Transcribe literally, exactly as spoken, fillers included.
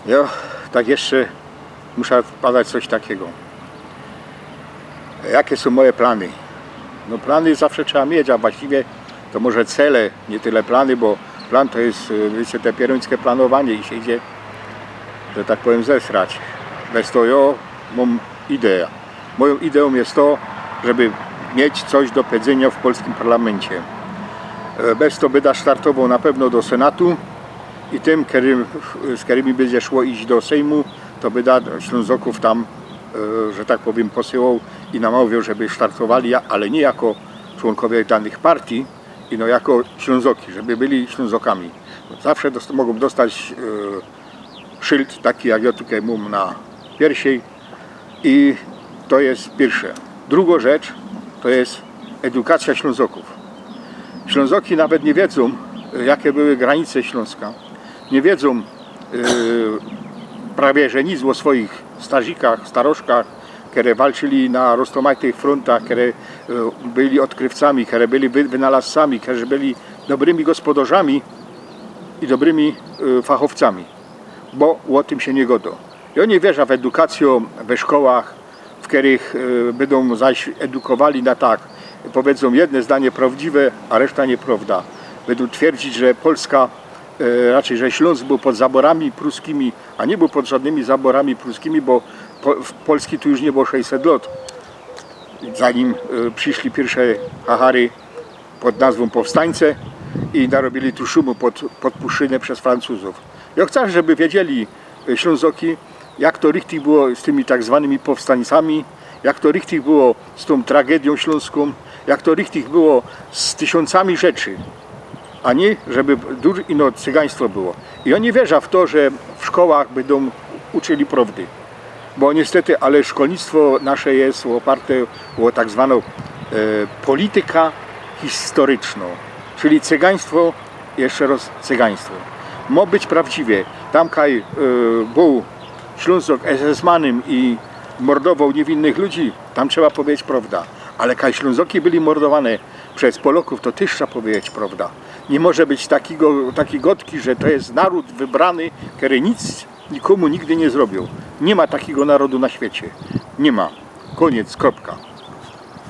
Jo, tak jeszcze muszã padać coś takigo. Jakie sōm moje plany? No, plany zawsze trzeba mieć, a właściwie to może cele, niy tyle plany, bo plan to je, e, wiycie, te pierōńskie planowanie i sie idzie, że tak powiym, zesrać. Bez to jo mōm ideja. Mojōm ideōm je to, żeby mieć coś do powiedzynio w polskim parlamencie. E, bez to bydã startowoł na pewno do Synatu i tym, kerym, z kerymi bydzie szło iś do Sejmu, to bydã Ślōnzokōw tam, e, że tak powiym, posyłoł i namôwioł, żeby startowali, ja-, ale niy jako człōnkowie danych partii, ino jako Ślōnzoki, żeby byli Ślōnzokami. Zawsze dost-, mogōm dostać, e, szyld taki, jak jo tukej mōm na piersi. I to je piyrsze. Drugŏ rzecz to je edukacyjŏ Ślōnzokōw. Ślōnzoki nawet niy wiedzōm, e, jake były granice Ślōnska. Niy wiedzōm, e, prawie że nic ô swoich starzikach, staroszkach, kere walczyli na roztōmajtych frōntach, kere, e, byli ôdkrywcami, kere byli wy-, wynalazcami, kere byli dobrymi gospodarzami i dobrymi, e, fachowcami. Bo ô tym sie niy gŏdŏ. Jo niy wierzã w edukacyjŏ we szkołach, w kerych, e, bydōm zaś edukowali na tak, powiedzōm jedne zdanie prŏwdziwe, a reszta niyprŏwda. Bydōm twierdzić, że Polska, e, raczyj, że Ślōnsk bōł pod zaborami pruskimi, a niy bōł pod żŏdnymi zaborami pruskimi, bo po-, w Polski tu już niy było sześćset lŏt, zanim, e, prziszli piyrsze hachary pod nazwōm powstańce i narobiyli tu szōmu pod, pod Puszczynie bez Francuzōw. Jo chcã, żeby wiedzieli, e, Ślōnzoki, jak to richtig było z tymi tak zwanymi powstańcami, jak to richtig było z tōm tragediōm ślōnskōm, jak to richtig było z tysiōncami rzeczy, a niy, żeby dur-, ino cygaństwo było. I jo niy wierzã w to, że w szkołach bydōm uczyli prŏwdy. Bo niystety, ale szkolnictwo nasze je ôparte ô tak zwanõ, e, polityka historycznõ, czyli cygaństwo, jeszcze rŏz cygaństwo. Mŏ być prŏwdziwie. Tam kaj, e, bōł Ślōnzok SS-manym i mordowoł niywinnych ludzi, tam trzeba powiedzieć prŏwda. Ale kaj Ślōnzoki byli mordowane bez Polŏkōw, to tyż trzeba powiedzieć prŏwda. Niy może być takigo, takij gŏdki, że to je nōrōd wybrany, kery nic nikōmu nigdy niy zrobiōł. Niy ma takigo nōrodu na świecie. Niy ma. Kōniec, kropka.